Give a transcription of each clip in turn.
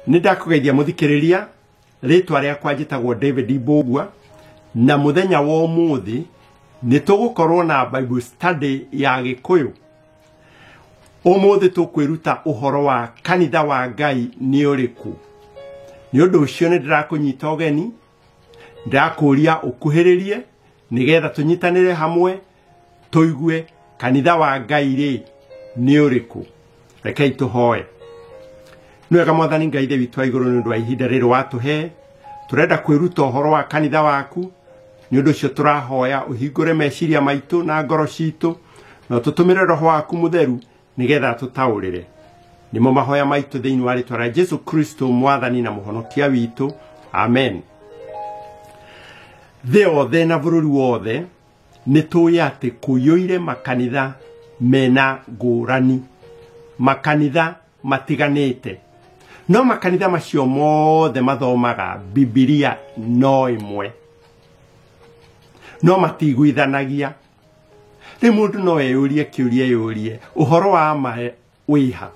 Nĩ ndakũgeithia mũthikĩrĩria, rĩtwa rĩakwa njĩtagwo David Mbũgua, na mũthenya wa ũmũthĩ nĩ tũgũkorwo na Bible study ya Gĩkũyũ. Ũmũthĩ tũkwĩruta ũhoro wa kanitha wa Ngai nĩ ũrĩkũ. Nĩ ũndũ ũcio nĩ ndĩrakũnyita ũgeni, ndĩrakũria ũkuhĩrĩrie nĩgetha tũnyitanĩre hamwe tũigue kanitha wa Ngai rĩ nĩ ũrĩkũ. Rekei tũhoe. Nĩ wega Mwathani Ngai Ithe witũ wa igũrũ nĩ ũndũ wa ihinda rĩrĩ watũhe. Tũrenda kwĩruta ũhoro wa kanitha waku, nĩ ũndũ ũcio tũrahoya ũhingũre meciria maitũ na ngoro citũ, na ũtũtũmĩre Roho waku mũtheru nĩgetha tũtaũrĩre. Nĩmo mahoya maitũ thĩinĩ wa rĩtwa rĩa Jesu Kristo Mwathani na Mũhonokia witũ. Amen. Thĩ yothe na bũrũri wothe nĩ tũĩ atĩ kũiyũire makanitha mena ngũrani, makanitha matiganĩte, no makanitha macio mothe mathomaga Bibilia no ĩmwe, no matiguithanagia. Rĩu mũndũ no eyũrie kĩũria eyũrie ũhoro wa ma wĩha,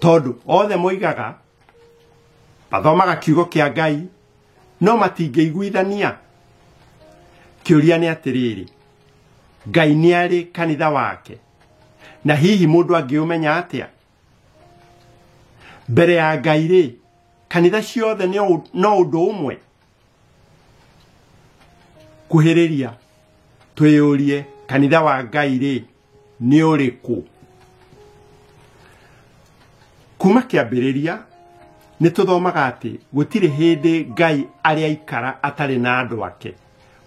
tondũ othe moigaga mathomaga kiugo kĩa Ngai no matingĩiguithania. Kĩũria nĩ atĩrĩrĩ, Ngai nĩ arĩ kanitha wake? Na hihi mũndũ angĩũmenya atĩa? Mbere ya Ngai rĩ, kanitha ciothe no ũndũ ũmwe? Kuhĩrĩria twĩyũrie kanitha wa Ngai rĩ nĩ ũrĩkũ? Kuma kĩambĩrĩria nĩ tũthomaga atĩ gũtirĩ hĩndĩ Ngai arĩ aikara atarĩ na andũ ake.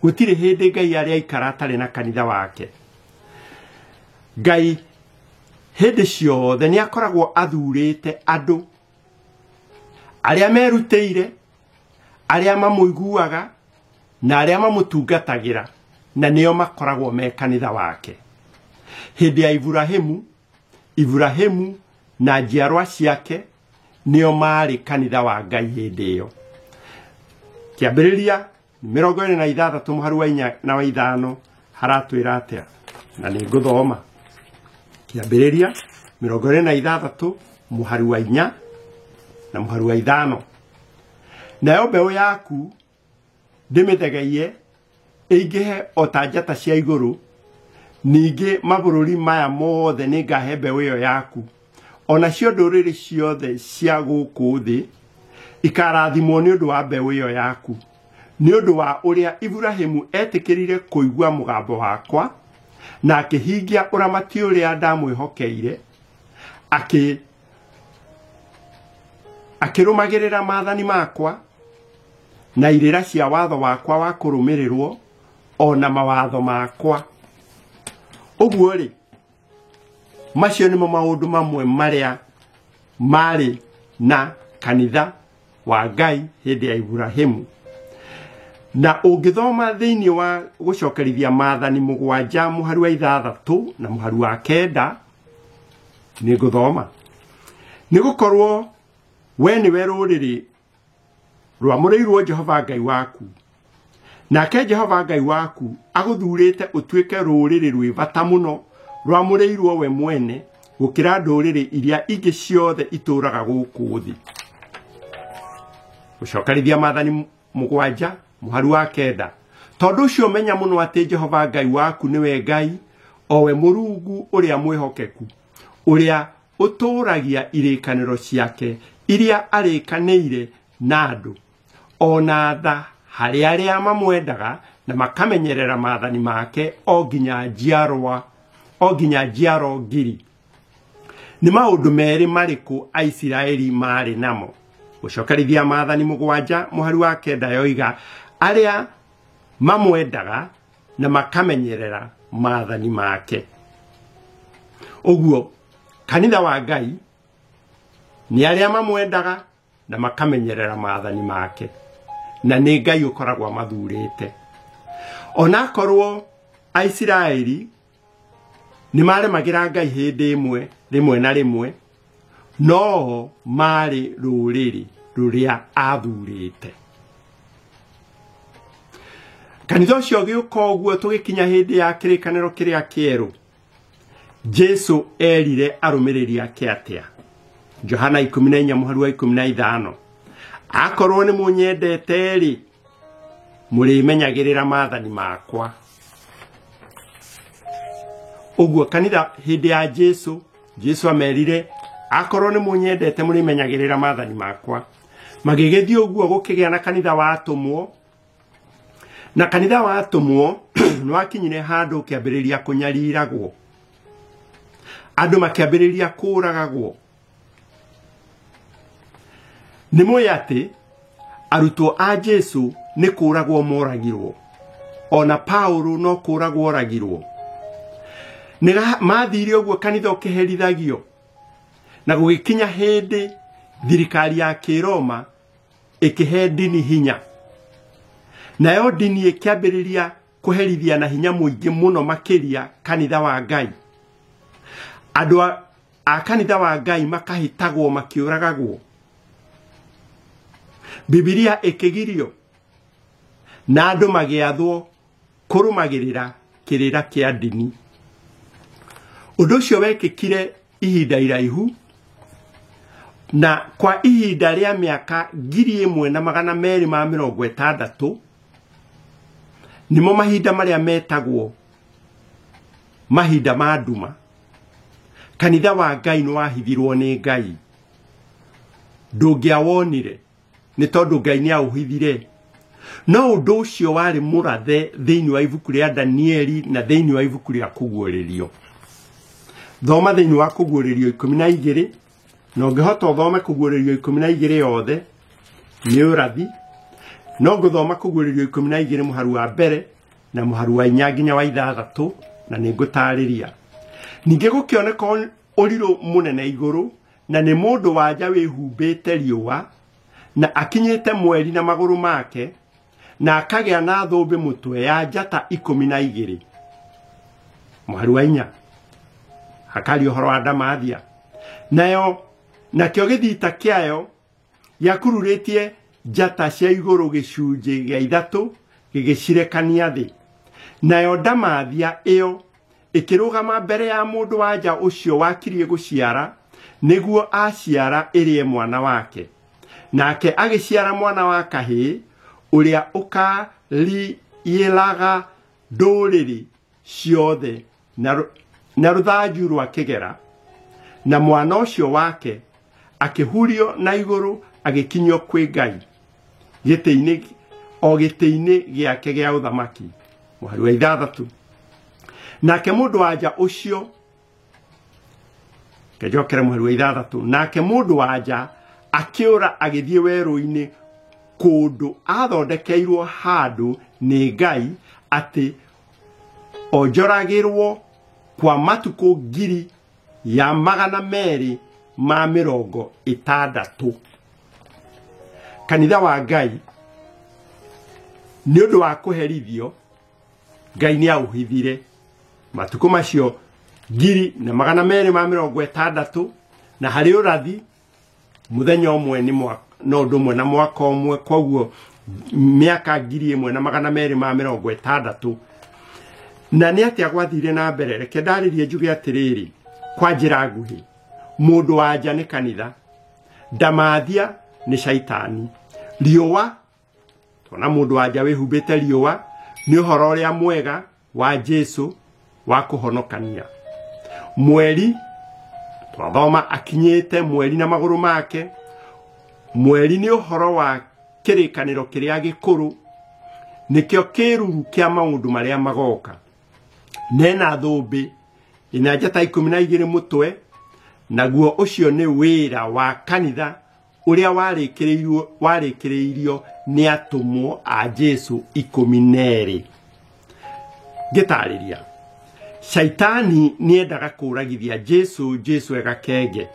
Gũtirĩ hĩndĩ Ngai arĩ aikara atarĩ na kanitha wake. Ngai hĩndĩ ciothe nĩ akoragwo athurĩte andũ arĩa merutĩire, arĩa mamũiguaga na arĩa mamũtungatagĩra, na nĩo makoragwo me kanitha wake. Hĩndĩ ya Iburahĩmu, Iburahĩmu na njiarwa ciake nĩo maarĩ kanitha wa Ngai hĩndĩ ĩyo. Kĩambĩrĩria 26 mũhari wa 4 na wa 5 haratwĩra atĩa? Na nĩ ngũthoma. Kĩambĩrĩria 26 mũhari wa 4 na mũhari wa 5. Nayo mbeũ yaku ndĩmĩthegeiye ĩingĩhe o ta njata cia igũrũ, ningĩ mabũrũri maya mothe nĩngahe mbeũ ĩyo yaku, o nacio ndũrĩrĩ ciothe cia gũkũ thĩ ikarathimwo nĩ ũndũ wa mbeũ ĩyo yaku, nĩ ũndũ wa ũrĩa Iburahĩmu etĩkĩrire kũigua mũgambo wakwa na akĩhingia ũramati ũrĩa ndamwĩhokeire, akĩrũmagĩrĩra maathani makwa na irĩra cia watho wakwa wa kũrũmĩrĩrwo o na mawatho makwa. Ũguo rĩ, macio nĩmo maũndũ mamwe marĩa marĩ na kanitha wa Ngai hĩndĩ ya Iburahĩmu. Na ũngĩthoma thĩinĩ wa gũcokerithia maathani 7 mũhari wa 6 na mũhari wa 9, nĩ ngũthoma. Nĩ gũkorwo we nĩwe rũrĩrĩ rwamũrĩirwo Jehova Ngai waku, nake Jehova Ngai waku agũthurĩte ũtuĩke rũrĩrĩ rwĩ bata mũno rwamũrĩirwo we mwene gũkĩra ndũrĩrĩ iria ingĩ ciothe itũũraga gũkũ thĩ. Gũcokerithia maathani 7 mũhari wa 9. Tondũ ũcio menya mũno atĩ Jehova Ngai waku nĩwe Ngai, o we Mũrungu ũrĩa mwĩhokeku, ũrĩa ũtũũragia irĩkanĩro ciake iria arĩkanĩire na andũ, o na tha harĩ arĩa mamwendaga na makamenyerera maathani make o nginya njiarwa, o nginya njiaro ngiri. Nĩ maũndũ merĩ marĩkũ Aisiraeli marĩ namo? Gũcokerithia maathani 7 mũhari wa 9 yoiga arĩa mamwendaga na makamenyerera maathani make. Ũguo kanitha wa Ngai nĩ arĩa mamwendaga na makamenyerera maathani make, na nĩ Ngai ũkoragwo amathurĩte. Onakorwo Aisiraeli nĩ maremagĩra Ngai hĩndĩ ĩmwe rĩmwe na rĩmwe, no marĩ rũrĩrĩ rũrĩa athurĩte. Kanitha ũcio ũgĩũka ũguo tũgĩkinya hĩndĩ ya kĩrĩkanĩro kĩrĩa kĩerũ. Jesu erire arũmĩrĩri ake atĩa? Johana 14 mũhari wa 15. Akorwo nĩ mũnyendete rĩ, mũrĩmenyagĩrĩra maathani makwa. Ũguo kanitha hĩndĩ ya Jesu, Jesu amerire akorwo nĩ mũnyendete mũrĩmenyagĩrĩra maathani makwa. Magĩgĩthiĩ ũguo gũkĩgĩa na kanitha wa atũmwo, na kanitha wa atũmwo nĩ wakinyire handũ ũkĩambĩrĩria kũnyariragwo, andũ makĩambĩrĩria kũũragagwo. Nĩ mũĩ atĩ arutwo a Jesu nĩ kũũragwo moragirwo, ona Paulo no kũũragwo oragirwo. Nĩ mathire ũguo kanitha ũkĩherithagio, na gũgĩkinya hĩndĩ thirikari ya Kĩroma ĩkĩhe ndini hinya, nayo ndini ĩkĩambĩrĩria kũherithia na hinya mũingĩ mũno makĩria kanitha wa Ngai. Andũ a kanitha wa Ngai makahĩtagwo makĩũragagwo. Bibilia ĩkĩgirio na andũ magĩathwo kũrũmagĩrĩra kĩrĩra kĩa ndini. Ũndũ ũcio wekĩkire ihinda iraihu, na kwa ihinda rĩa mĩaka 1260 nĩmo mahinda marĩa metagwo mahinda ma nduma. Kanitha wa Ngai nĩ wahithirwo nĩ Ngai, ndũngĩawonire nĩ tondũ Ngai nĩ aũhithire. No ũndũ ũcio warĩ mũrathe thĩinĩ wa ibuku rĩa Danieli na thĩinĩ wa ibuku rĩa Kũguũrĩrio. Thoma thĩinĩ wa Kũguũrĩrio 12, na ũngĩhota ũthome Kũguũrĩrio 12 yothe nĩ ũrathi. No ngũthoma Kũguũrĩrio 12 mũharu wa mbere na mũharu wa 4 nginya wa 6, na nĩ ngũtaarĩria. Ningĩ gũkĩoneka ũrirũ mũnene igũrũ, na nĩ mũndũ wanja wĩhumbĩte riũa, na akinyĩte mweri na magũrũ make, na akagĩa na thũmbĩ mũtwe ya njata 12. Mũhari wa 4 hakaria ũhoro wa ndamathia. Nayo nakĩo gĩthita kĩayo gĩakururĩtie njata cia igũrũ gĩcunjĩ gĩa 3 gĩgĩcirekania thĩ. Nayo ndamathia ĩyo ĩkĩrũgama mbere ya mũndũ wanja ũcio wakirie gũciara, nĩguo aciara ĩrĩe mwana wake. Nake agĩciara mwana wa kahĩĩ, ũrĩa ũkariyĩraga ndũrĩrĩ ciothe na rũthanju rwa kĩgera. Na mwana ũcio wake akĩhurio na igũrũ agĩkinyio kwĩ Ngai gĩtĩ-inĩ, o gĩtĩ-inĩ gĩake gĩa ũthamaki. Mũhari wa 6. Nake mũndũ wanja ũcio, kĩnjokere mũhari wa 6. Nake mũndũ wanja akĩũra agĩthiĩ werũ-inĩ kũndũ athondekeirwo handũ nĩ Ngai atĩ onjoragĩrwo kwa matukũ 260. Kanitha wa Ngai nĩ ũndũ wa kũherithio, Ngai nĩ aũhithire matukũ macio 260, na harĩ ũrathi mũthenya ũmwe nĩ no ũndũ ũmwe na mwaka ũmwe, koguo mĩaka 1260. Na nĩ atĩa gwathire na mbere? Reke ndarĩrie njuge atĩrĩrĩ kwa njĩra nguhĩ. Mũndũ wanja nĩ kanitha, ndamathia nĩ caitani, riũa, tona mũndũ wanja wĩhumbĩte riũa nĩ ũhoro ũrĩa mwega wa Jesu wa kũhonokania. Mweri, twathoma akinyĩte mweri na magũrũ make. Mweri nĩ ũhoro wa kĩrĩkanĩro kĩrĩa gĩkũrũ, nĩkĩo kĩruru kĩa maũndũ marĩa magoka. Nena thũmbĩ ina njata 12 mũtwe, naguo ũcio nĩ wĩra wa kanitha ũrĩa warĩkĩrĩirio nĩ atũmwo a Jesu 12. Ngĩtarĩria, Shaitani nĩendaga kũragithia Jesu, Jesu egakenge,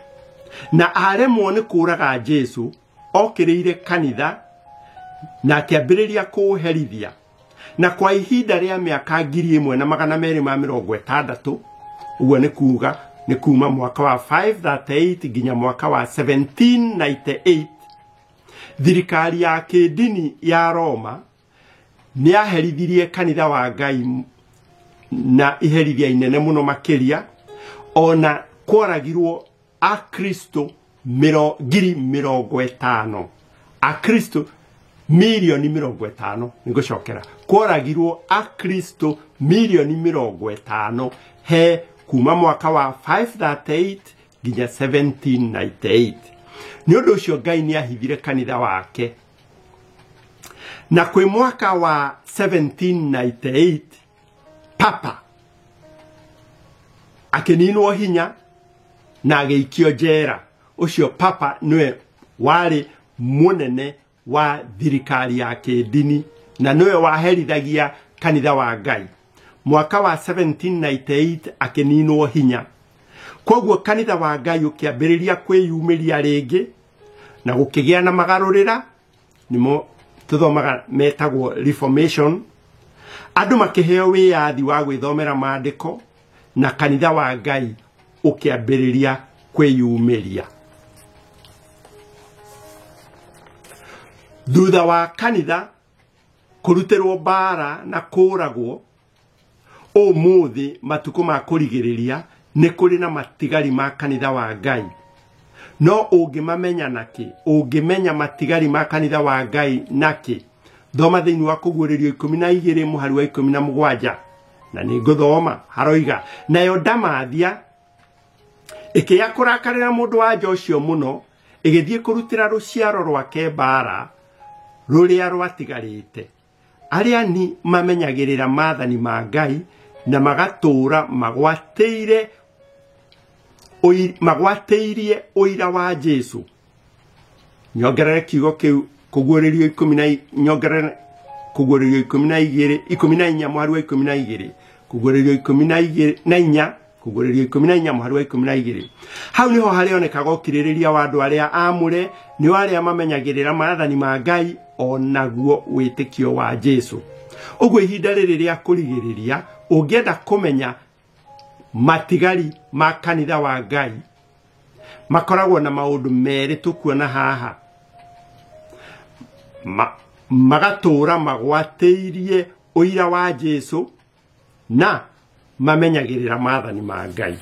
na aremwo nĩ kũraga Jesu, okĩrĩire kanitha na akĩambĩrĩria kũũherithia. Na kwa ihinda rĩa mĩaka 1260, ũguo nĩ kuga nĩ kuma mwaka wa 538 nginya mwaka wa 1798, thirikari ya kĩndini ya Roma nĩ yaherithirie kanitha wa Ngai na iherithia inene mũno makĩria, ona kworagirwo akristo ngiri 50, akristo mirioni 50. Nĩngũcokera, kworagirwo akristo mirioni 50 he kuma mwaka wa 538 nginya 1798. Nĩ ũndũ ũcio Ngai nĩ ahithire kanitha wake, na kwĩ mwaka wa 1798 papa akĩninwo hinya na agĩikio njera. Ũcio papa nĩwe warĩ mũnene wa thirikari ya kĩndini na nĩwe waherithagia kanitha wa Ngai. Mwaka wa 1798 akĩninwo hinya, koguo kanitha wa Ngai ũkĩambĩrĩria kwĩyumĩria rĩngĩ na gũkĩgĩa na magarũrĩra, nĩmo tũthomaga metagwo Reformation. Andũ makĩheo wĩyathi wa gwĩthomera maandĩko na kanitha wa Ngai ũkĩambĩrĩria kwĩyumĩria. Thutha wa kanitha kũrutĩrwo mbara na kũragwo, ũmũthĩ matukũ ma kũrigĩrĩria nĩ kũrĩ na matigari ma kanitha wa Ngai. No ũngĩmamenya nakĩ? Ũngĩmenya matigari ma kanitha wa Ngai nakĩ? Thoma thĩinĩ wa Kũguũrĩrio 12 mũhari wa 17, na nĩ ngũthoma. Haroiga, nayo ndamathia ĩkĩya kũrakarĩra mũndũ wa nja ũcio mũno, ĩgĩthiĩ kũrutĩra rũciaro rwake mbara rũrĩa rwatigarĩte, arĩa ni mamenyagĩrĩra maathani ma Ngai na magatũũra magwatĩirie ũira wa Jesu. Nyongerere kiugo kĩu, kũguũrĩrio ikũmi na nyongerere Kũguũrĩrio 12, 14 mũhari wa 12, Kũguũrĩrio 14, Kũguũrĩrio 14 mũhari wa 12. Hau nĩho harĩonekaga ũkirĩrĩria wa andũ arĩa aamũre, nĩo arĩa mamenyagĩrĩra maathani ma Ngai o naguo wĩtĩkio wa Jesu. Ũguo ihinda rĩrĩ rĩa kũrigĩrĩria, ũngĩenda kũmenya matigari ma kanitha wa Ngai, makoragwo na maũndũ merĩ tũkuona haha. Magatũũra magwatĩirie ũira wa Jesu na mamenyagĩrĩra maathani ma Ngai.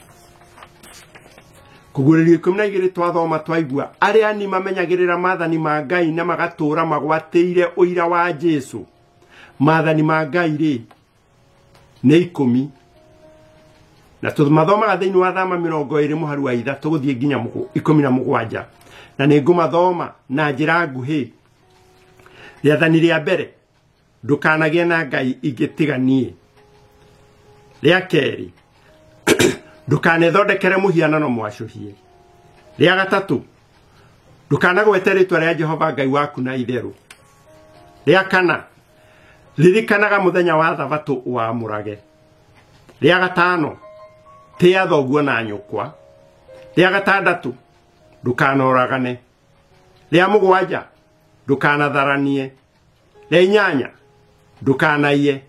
Kũguũrĩrio 12 twathoma twaigua arĩa ni mamenyagĩrĩra maathani ma Ngai na magatũũra magwatĩire ũira wa Jesu. Maathani ma Ngai rĩ nĩ 10, na tũmathomaga thĩinĩ wa Thama 20 mũhari wa 3 gũthiĩ nginya 17, na nĩ ngũmathoma na njĩra nguhĩ. Rĩathani rĩa mbere, ndũkanagĩe na ngai ingĩ tiga niĩ. Rĩa kerĩ, ndũkanethondekere mũhianano mwacũhie. Rĩa gatatũ, ndũkanagwete rĩtwa rĩa Jehova Ngai waku na itherũ. Rĩa kana, ririkanaga mũthenya wa thabatũ wamũrage. Rĩa gatano, tĩa thoguo na nyũkwa. Rĩa gatandatũ, ndũkanoragane. Rĩa mũgwanja, ndũkanatharanie. Rĩa inyanya, ndũkanaiye.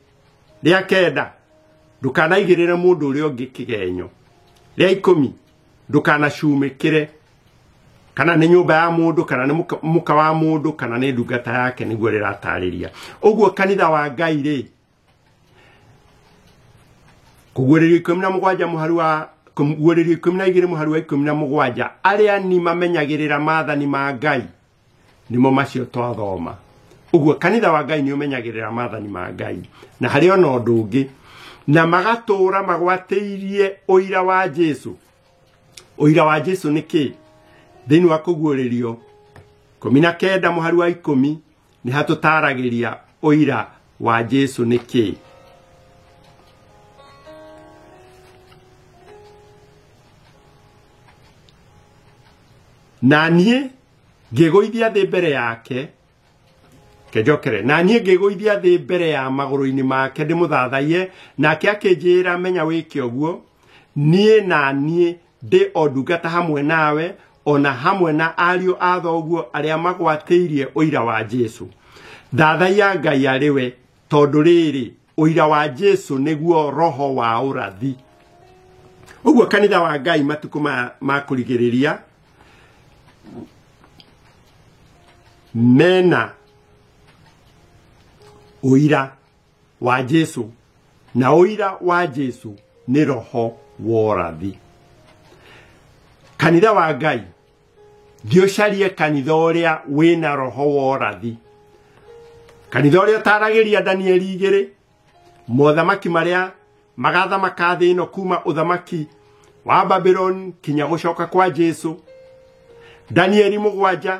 Rĩa kenda, ndũkanaigĩrĩre mũndũ ũrĩa ũngĩ kĩgenyo. Rĩa 10, ndũkanacumĩkĩre, kana nĩ nyũmba ya mũndũ, kana nĩ mũka wa mũndũ, kana nĩ ndungata yake, nĩguo rĩratarĩria. Ũguo kanitha wa Ngai rĩ, Kũguũrĩrio 17 mũhari wa, Kũguũrĩrio 12 mũhari wa 17, arĩa ni mamenyagĩrĩra maathani ma Ngai nĩmo macio twathoma. Ũguo kanitha wa Ngai nĩ ũmenyagĩrĩra maathani ma Ngai, na harĩ ona ũndũ ũngĩ, na magatũũra magwatĩirie ũira wa Jesu. Ũira wa Jesu nĩ kĩ? Thĩinĩ wa Kũguũrĩrio 19 mũhari wa 10 nĩ hatũtaragĩria ũira wa Jesu nĩ kĩ. Na niĩ ngĩgũithia thĩ mbere yake, kenjokere, na niĩ ngĩgũithia thĩ mbere ya magũrũ-inĩ make ndĩmũthathaiye, nake akĩnjĩra, menya wĩke ũguo, niĩ na niĩ ndĩ o ndungata hamwe nawe, ona hamwe na ariũ a thoguo arĩa magwatĩirie ũira wa Jesu. Thathaiya Ngai arĩ we, tondũ rĩrĩ, ũira wa Jesu nĩguo roho wa ũrathi. Ũguo kanitha wa Ngai matukũ ma kũrigĩrĩria mena ũira wa Jesu, na ũira wa Jesu nĩ roho wa ũrathi. Kanitha wa Ngai Thiĩ ũcarie kanitha ũrĩa wĩna roho wa ũrathi, kanitha ũrĩa ũtaragĩria Danieli 2, mothamaki marĩa magathamaka thĩ ĩno kuma ũthamaki wa Babylon kinya gũcoka kwa Jesu. Danieli 7,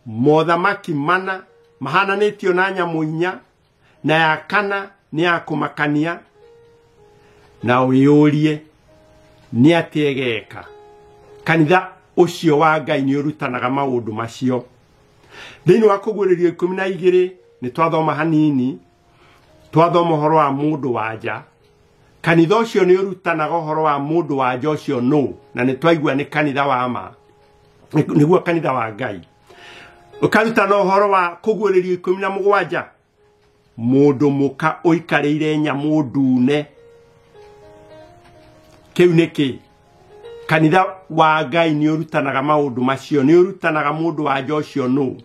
mothamaki 4 mahananĩtio na nyamũ 4, na ya kana nĩ ya kũmakania. Na wĩyũrie nĩ atĩa ĩgeka. Kanitha ũcio wa Ngai nĩ ũrutanaga maũndũ macio. Thĩinĩ wa kũguũrĩrio 12 nĩ twathoma hanini, twathoma ũhoro wa mũndũ wa nja. Kanitha ũcio nĩ ũrutanaga ũhoro wa mũndũ wa nja ũcio nũ, na nĩ twaigua nĩ kanitha wa ma, nĩguo kanitha wa Ngai. Ũkarutana ũhoro wa kũguũrĩrio 17, mũndũ mũka ũikarĩire nyamũ ndune. Kĩu nĩ kĩ? Kanitha wa Ngai nĩ ũrutanaga maũndũ macio, nĩ ũrutanaga mũndũ wa nja ũcio nũ.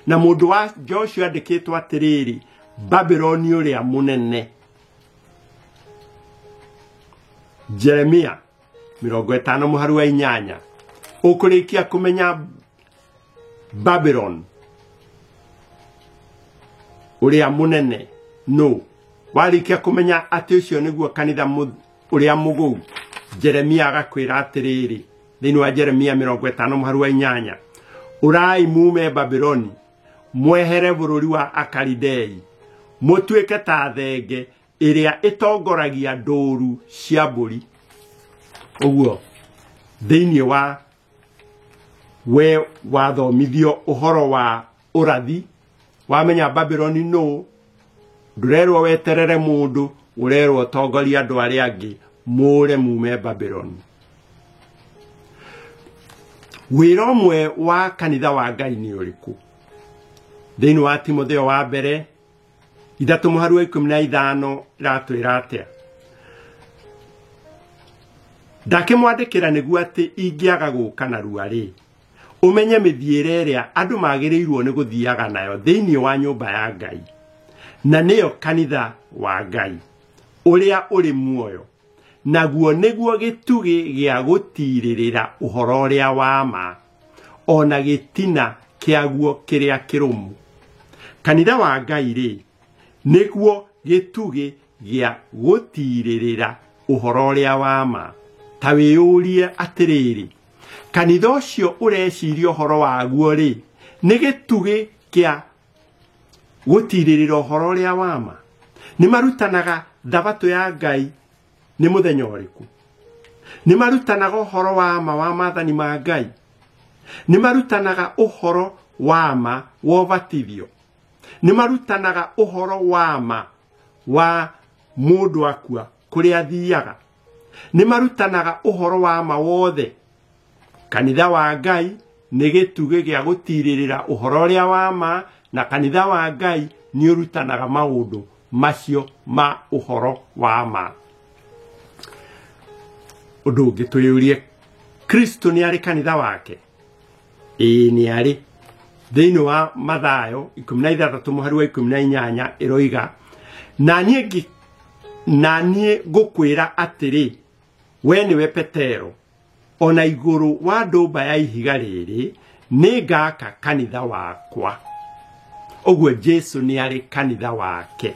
Na mũndũ wa nja ũcio andĩkĩtwo atĩrĩrĩ, Babyloni ũrĩa mũnene. Jeremia 50 mũhari wa 8. Ũkũrĩkia kũmenya Babylon ũrĩa mũnene nũ. Warĩkia kũmenya atĩ ũcio nĩguo kanitha ũrĩa mũgũu, Jeremia agakwĩra atĩrĩrĩ, thĩinĩ wa Jeremia 50 mũhari wa 8, ũrai mume Babyloni, mwehere bũrũri wa Akalidei, mũtuĩke ta thenge ĩrĩa ĩtongoragia ndũru cia mbũri. Ũguo thĩinĩ wa we wathomithio ũhoro wa ũrathi, wamenya Babyloni nũ, ndũrerwo weterere mũndũ, ũrerwo ũtongorie andũ arĩa angĩ mũre mume Babyloni. Wĩra ũmwe wa kanitha wa Ngai nĩ ũrĩkũ? Thĩinĩ wa Timotheo wa mbere 3 mũhari wa 15 ĩratwĩra atĩa? Ndakĩmwandĩkĩra nĩguo atĩ ingĩaga gũka narua rĩ, ũmenye mĩthiĩre ĩrĩa andũ magĩrĩirwo nĩ gũthiaga nayo thĩinĩ wa nyũmba ya Ngai, na nĩyo kanitha wa Ngai ũrĩa ũrĩ muoyo, naguo nĩguo gĩtugĩ gĩa gũtirĩrĩra ũhoro ũrĩa wa ma, ona gĩtina kĩaguo kĩrĩa kĩrũmu. Kanitha wa Ngai rĩ, nĩguo gĩtugĩ gĩa gũtirĩrĩra ũhoro ũrĩa wa ma. Ta wĩyũrie atĩrĩrĩ, kanitha ũcio ũreciria ũhoro waguo rĩ, nĩ gĩtugĩ kĩa gũtirĩrĩra ũhoro ũrĩa wa ma? Nĩ marutanaga thabatũ ya Ngai nĩ mũthenya ũrĩkũ? Nĩ marutanaga ũhoro wa ma wa maathani ma Ngai? Nĩ marutanaga ũhoro wa ma wa ũbatithio? Nĩ marutanaga ũhoro wa ma wa mũndũ akua kũrĩa athiaga? Nĩ marutanaga ũhoro wa ma wothe? Kanitha wa Ngai nĩ gĩtugĩ gĩa gũtirĩrĩra ũhoro ũrĩa wa ma, na kanitha wa Ngai nĩ ũrutanaga maũndũ macio ma ũhoro wa ma. Ũndũ ũngĩ twĩyũrie, Kristo nĩ arĩ kanitha wake? Ĩĩ nĩ arĩ. Thĩinĩ wa Mathayo 16 mũhari wa 18 ĩroiga, na niĩ ngũkwĩra atĩrĩ, we nĩwe Petero, ona igũrũ wa ndũmba ya ihiga rĩrĩ nĩ ngaka kanitha wakwa. Ũguo Jesu nĩ arĩ kanitha wake.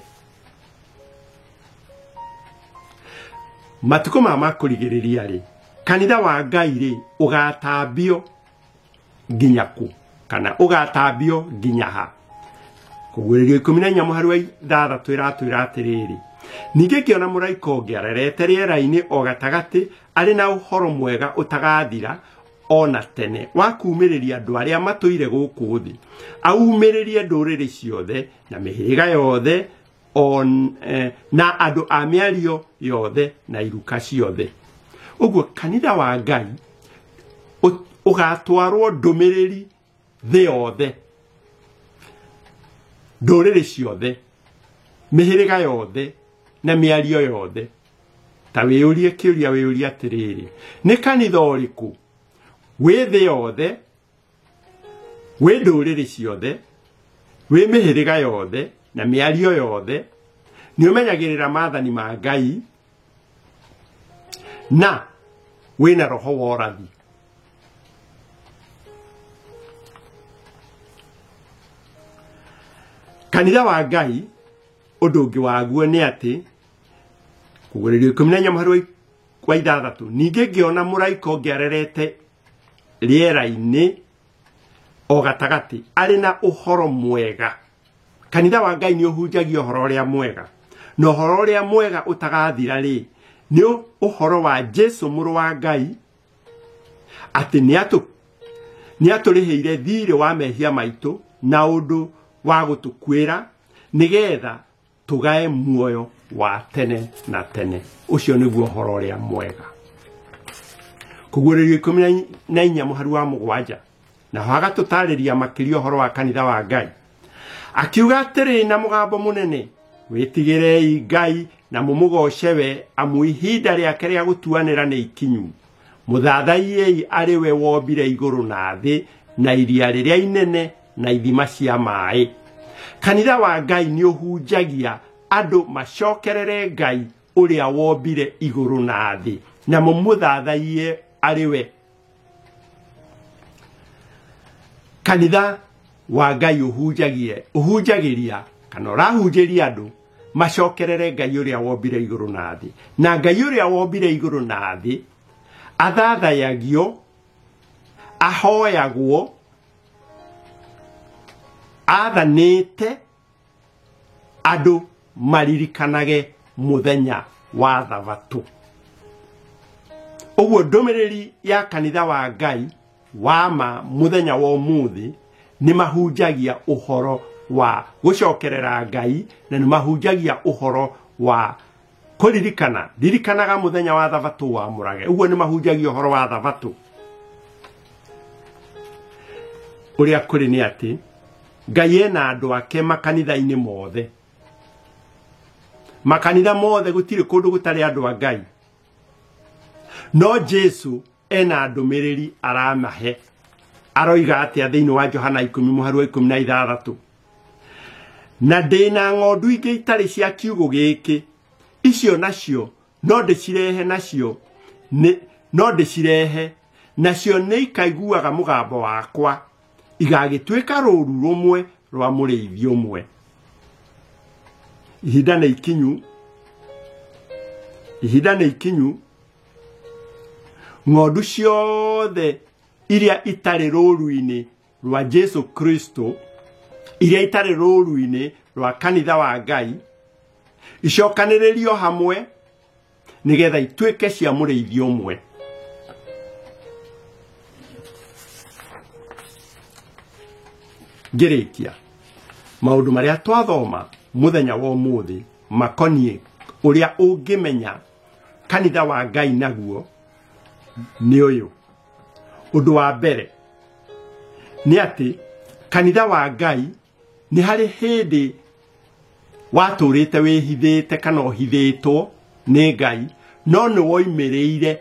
Matukũ ma kũrigĩrĩria rĩ, kanitha wa Ngai rĩ ũgatambio nginya kũ? Kana ũgatambio nginya ha? Kũguũrĩrio 14 mũhari wa 6 ĩratwĩra atĩrĩrĩ, ningĩ ngĩona mũraika ũngĩ arerete rĩera-inĩ o gatagatĩ, arĩ na ũhoro mwega ũtagathira ona tene, wa kuumĩrĩria andũ arĩa matũire gũkũ thĩ, aumĩrĩrie ndũrĩrĩ ciothe na mĩhĩrĩga yothe na andũ a mĩario yothe na iruka ciothe. Ũguo kanitha wa Ngai ũgatwarwo ndũmĩrĩri thĩ yothe, ndũrĩrĩ ciothe, mĩhĩrĩga yothe na mĩario yothe. Ta wĩyũrie kĩũria, wĩyũrie atĩrĩrĩ, nĩ kanitha ũrĩkũ wĩ thĩ yothe, wĩ ndũrĩrĩ ciothe, wĩ mĩhĩrĩga yothe na mĩario yothe, nĩ ũmenyagĩrĩra maathani ma Ngai na wĩna roho wa ũrathi? Kanitha wa Ngai ũndũ ũngĩ waguo nĩ atĩ kũgũrĩrio 14 mũhari wa 6, ningĩ ngĩona mũraika ũngĩ arerete rĩera-inĩ o gatagatĩ arĩ na ũhoro mwega. Kanitha wa Ngai nĩ ũhunjagia ũhoro ũrĩa mwega, na ũhoro ũrĩa mwega ũtagathira rĩ nĩ ũhoro wa Jesu mũrũ wa Ngai, atĩ nĩ atũrĩhĩire thiirĩ wa mehia maitũ na ũndũ wa gũtũkuĩra nĩgetha tũgae muoyo wa tene na tene. Ũcio nĩguo ũhoro ũrĩa mwega. Kũguũrĩrio 14 mũhari wa 7, naho agatũtarĩria makĩria ũhoro wa kanitha wa Ngai, akiuga atĩrĩ na mũgambo mũnene, wĩtigĩrei Ngai na mũmũgooce we, amu ihinda rĩake rĩa gũtuanĩra nĩ ikinyu. Mũthathaiei arĩ we wombire igũrũ na thĩ na iria rĩrĩa inene na ithima cia maĩ. Kanitha wa Ngai nĩ ũhunjagia andũ macokerere Ngai ũrĩa wombire igũrũ na thĩ na mũmũthathaiye arĩ we. Kanitha wa Ngai ũhunjagĩria kana ũrahunjĩria andũ macokerere Ngai ũrĩa wombire igũrũ na thĩ, na Ngai ũrĩa wombire igũrũ na thĩ athathayagio, ahoyagwo, athanĩte andũ maririkanage mũthenya wa Thabatũ. Ũguo ndũmĩrĩri ya kanitha wa Ngai wa ma mũthenya wa ũmũthĩ nĩ mahunjagia ũhoro wa gũcokerera Ngai, na nĩ mahunjagia ũhoro wa kũririkana, ririkanaga mũthenya wa Thabatũ wamũrage. Ũguo nĩ mahunjagia ũhoro wa Thabatũ. Ũrĩa kũrĩ nĩ atĩ Ngai ena andũ ake makanitha-inĩ mothe. Makanitha mothe gũtirĩ kũndũ gũtarĩ andũ a Ngai. No Jesu ena ndũmĩrĩri aramahe. Aroiga atĩa thĩinĩ wa Johana 10 mũhari wa 16, na ndĩna ng'ondu ingĩ itarĩ cia kiugũ gĩkĩ, icio nacio no ndĩcirehe, nacio no ndĩcirehe, nacio nĩ ikaiguaga mũgambo wakwa, igagĩtuĩka rũũru rũmwe rwa mũrĩithi ũmwe. Ihinda nĩ ikinyu, ihinda nĩ ikinyu, ng'ondu ciothe iria itarĩ rũũru-inĩ rwa Jesu Kristo, iria itarĩ rũũru-inĩ rwa kanitha wa Ngai, icokanĩrĩrio hamwe nĩgetha ituĩke cia mũrĩithi ũmwe. Ngĩrĩkia, maũndũ marĩa twathoma mũthenya wa ũmũthĩ makoniĩ ũrĩa ũngĩmenya kanitha wa Ngai naguo nĩ ũyũ. Ũndũ wa mbere nĩ atĩ kanitha wa Ngai nĩ harĩ hĩndĩ watũrĩte wĩhithĩte kana ũhithĩtwo nĩ Ngai, no nĩ woimĩrĩire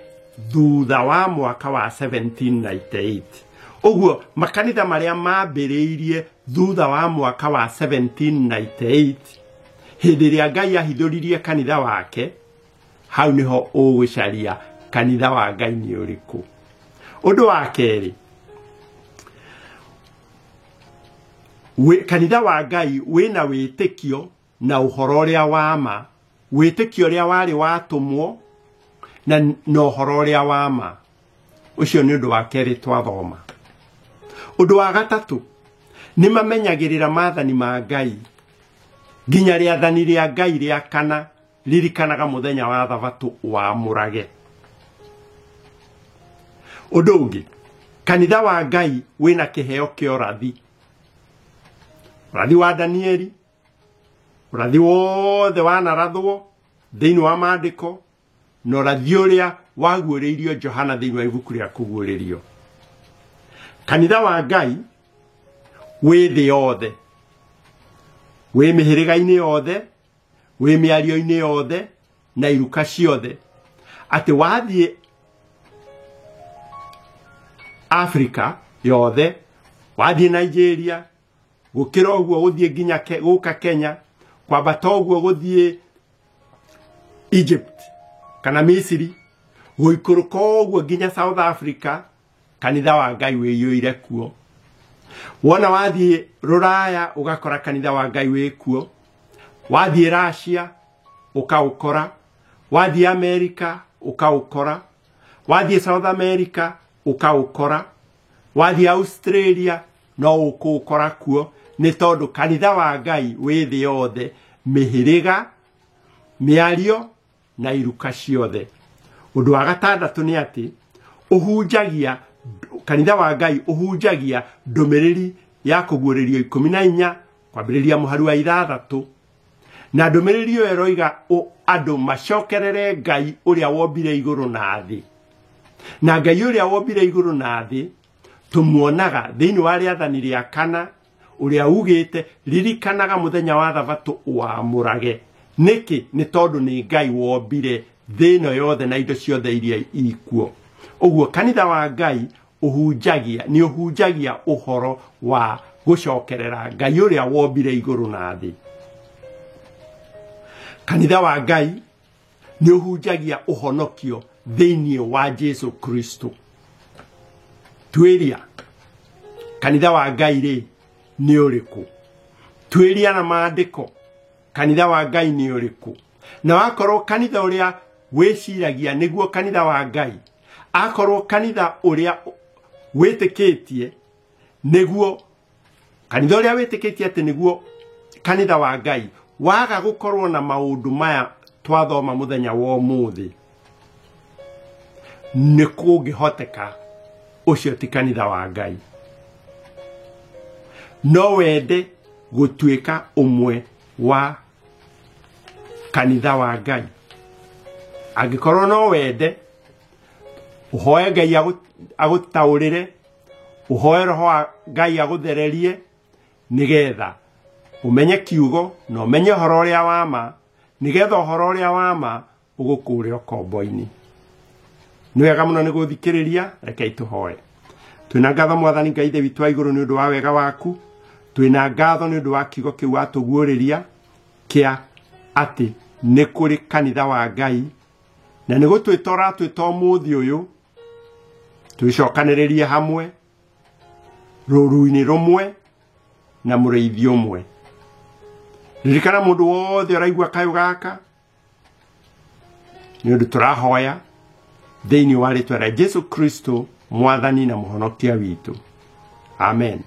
thutha wa mwaka wa 1798. Ũguo makanitha marĩa mambĩrĩirie thutha wa mwaka wa 1798, hĩndĩ ĩrĩa Ngai ahithũririe kanitha wake, hau nĩho ũgũcaria kanitha wa Ngai nĩ ũrĩkũ. Ũndũ wa kerĩ, kanitha wa Ngai wĩna wĩtĩkio na ũhoro ũrĩa wa ma, wĩtĩkio ũrĩa warĩ watũmwo na ũhoro ũrĩa wa ma. Ũcio nĩ ũndũ wa kerĩ twathoma. Ũndũ wa gatatũ, nĩ mamenyagĩrĩra maathani ma Ngai nginya rĩathani rĩa Ngai rĩa kana, ririkanaga mũthenya wa Thabatũ wamũrage. Ũndũ ũngĩ, kanitha wa Ngai wĩna kĩheo kĩa ũrathi, ũrathi wa Danieli, ũrathi wothe wanarathwo thĩinĩ wa maandĩko, na ũrathi ũrĩa waguũrĩirio Johana thĩinĩ wa ibuku rĩa kũguũrĩrio. Kanitha wa Ngai wĩ thĩ yothe, wĩ mĩhĩrĩga-inĩ yothe, wĩ mĩario-inĩ yothe na iruka ciothe, atĩ wathiĩ Afrika yothe, wathiĩ Nigeria, gũkĩra ũguo gũthiĩ nginya gũka Kenya, kwambata ũguo gũthiĩ Egypt kana Misiri, gũikũrũka ũguo nginya South Africa, kanitha wa Ngai wĩiyũire kuo. Wona wathiĩ Rũraya ũgakora kanitha wa Ngai wĩkuo, wathiĩ Russia ũkaũkora, wathiĩ America ũkaũkora, wathiĩ South America ũkaũkora, wathiĩ Australia no ũkũũkora kuo, nĩ tondũ kanitha wa Ngai wĩ thĩ yothe, mĩhĩrĩga, mĩario na iruka ciothe. Ũndũ wa gatandatũ nĩ atĩ ũhunjagia kanitha wa Ngai ũhunjagia ndũmĩrĩri ya kũguũrĩrio 14 kwambĩrĩria mũhari wa 6, na ndũmĩrĩri ĩyo ĩroiga andũ macokerere Ngai ũrĩa wombire igũrũ na thĩ. Na Ngai ũrĩa wombire igũrũ na thĩ tũmuonaga thĩinĩ wa rĩathani rĩa kana ũrĩa ugĩte ririkanaga mũthenya wa thabatũ ũamũrage. Nĩkĩ? Nĩ tondũ nĩ Ngai wombire thĩ ĩno yothe na indo ciothe iria ikuo. Ũguo kanitha wa Ngai ũhunjagia, nĩ ũhunjagia ũhoro wa gũcokerera Ngai ũrĩa wombire igũrũ na thĩ. Kanitha wa Ngai nĩ ũhunjagia ũhonokio thĩinĩ wa Jesu Kristo. Tuĩria kanitha wa Ngai rĩ nĩ ũrĩkũ? Tuĩria na maandĩko kanitha wa Ngai nĩ ũrĩkũ? Na wakorwo kanitha ũrĩa wĩciragia nĩguo kanitha wa Ngai, akorwo kanitha ũrĩa wĩtĩkĩtie nĩguo kanitha ũrĩa wĩtĩkĩtie atĩ nĩguo kanitha wa Ngai, waga gũkorwo na maũndũ maya twathoma mũthenya wa ũmũthĩ, nĩ kũngĩhoteka ũcio ti kanitha wa Ngai. No wende gũtuĩka ũmwe wa kanitha wa Ngai. Angĩkorwo no wende, ũhoe Ngai agũtaũrĩre, ũhoe Roho wa Ngai agũthererie, nĩgetha ũmenye kiugo na ũmenye ũhoro ũrĩa wa ma, nĩgetha ũhoro ũrĩa wa ma ũgũkũũre ũkombo-inĩ. Nĩ wega mũno nĩ gũthikĩrĩria, rekei tũhoe. Twĩna ngatho Mwathani Ngai Ithe witũ wa igũrũ nĩ ũndũ wa wega waku, twĩna ngatho nĩ ũndũ wa kiugo kĩu watũguũrĩria kĩa atĩ nĩ kũrĩ kanitha wa Ngai, na nĩ gũtwĩta ũratwĩta ũmũthĩ ũyũ twĩcokanĩrĩrie hamwe rũru-inĩ rũmwe na mũrĩithi ũmwe. Ririkana mũndũ wothe ũraigua kayũ gaka, nĩ ũndũ tũrahoya thĩinĩ wa rĩtwa rĩa Jesu Kristo Mwathani na Mũhonokia witũ. Amen.